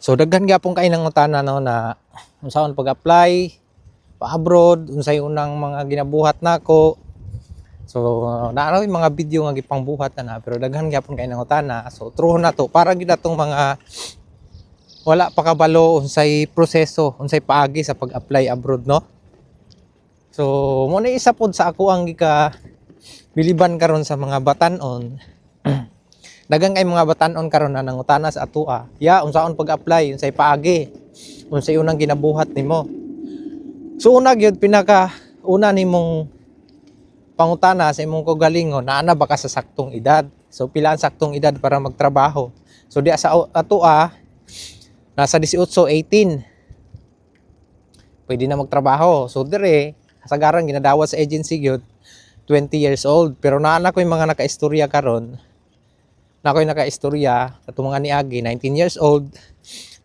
So daghan gyapon kay nangutana, no, na unsaon pag-apply pa-abroad, unsay unang mga ginabuhat nako. So naa yung mga video nga gipangbuhat na na, pero daghan gyapon kay nangutana. So true na to para gyud atong mga wala pa kabalo unsay proseso, unsay paagi sa pag-apply abroad, no. So mo na isa pod sa ako ang gika biliban karon sa mga batan-on. Daghang kay mga batan-on karon na nangutana sa atoa. Ya, unsaon pag-apply, unsay paagi, unsay unang ginabuhat nimo. So una gyud, pinaka una nimong pangutana sa imong kaugalingon, naa na ba ka sa saktong edad? So pila ang saktong edad para magtrabaho? So diya sa atoa, nasa 18, 18 pwede na magtrabaho. So dire kasagaran ginadawat sa agency gyud 20 years old. Pero naa na ko'y mga nakaistorya karon. Na ko'y nakaistorya katong mga niagi 19 years old,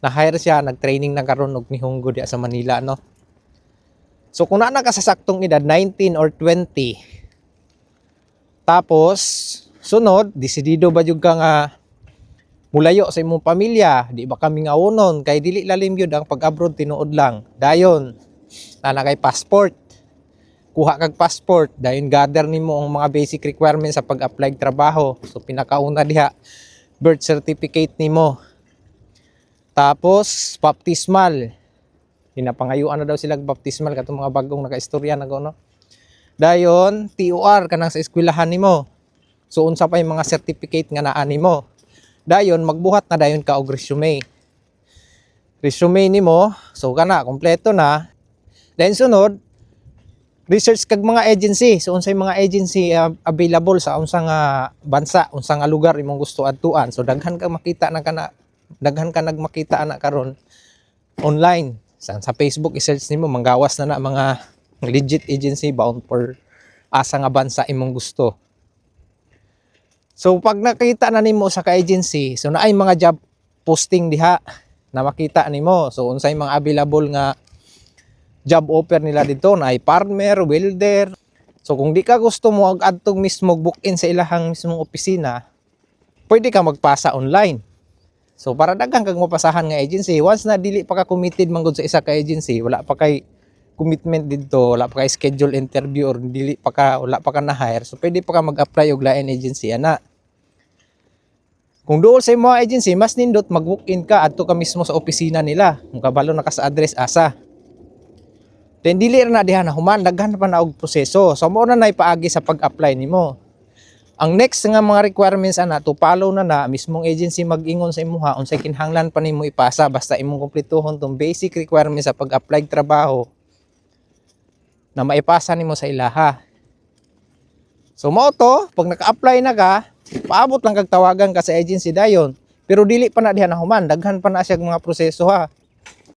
na hire siya, nag-training na karon og nihunggo diya sa Manila, no. So kung naa na ka sa saktong edad, 19 or 20, tapos sunod, desidido ba jud ka nga mulayo sa imong pamilya, di ba kami nga unon kay dili lalim gyud ang pag-abroad, tinuod lang. Dayon, naa na kay passport. Kuha kag passport, dayon gather nimo ang mga basic requirements sa pag-apply trabaho. So pinakauna diha, birth certificate nimo. Tapos baptismal. Pinapangayuan na daw sila og baptismal katong mga bagong nakaistorya na no. Dayon TOR kanang sa eskwelahan nimo. So unsa pa yung mga certificate nga naa nimo. Dayon magbuhat na dayon ka og resume. Resume nimo, so kana kompleto na. Then sunod, research kag mga agency. So unsay mga agency available sa unsa nga bansa, unsa nga lugar imong gusto adtuan. So daghan ka makita na kana, daghan ka nagmakita ana karon online. Sa Facebook i-search nimo, manggawas na na mga legit agency bound for asa nga bansa imong gusto. So pag nakita na nimo sa ka-agency, so naay mga job posting diha na makita nimo. So unsay mga available nga job offer nila dito, naay farmer, welder. So kung di ka gusto mo adtong mismo book in sa ilahang mismong opisina, pwede ka magpasa online. So para daghan kag mapasahan nga agency, once na dili pa ka committed man gud sa isa ka agency, wala pa kay commitment didto, wala pa kay schedule interview or dili pa ka wala pa ka na hire, so pwede pa ka mag-apply og lain agency ana. Kung duol sa imo agency, mas nindot mag-walk-in ka adto ka mismo sa opisina nila. Kung kabalo na ka sa address asa. Then dili ra na diha na human, daghan pa na og proseso. So mao na nay paagi sa pag-apply nimo. Ang next nga mga requirements ana to follow na na mismong agency mag-ingon sa imuha unsay kinahanglan pa nimo ipasa, basta imong kumpletuhon tong basic requirements sa pag-apply trabaho na maipasa nimo sa ilaha. So mao to, pag naka-apply na ka, paabot lang kag tawagan ka sa agency dayon. Pero dili pa na diha na human, daghan pa na siya mga proseso ha.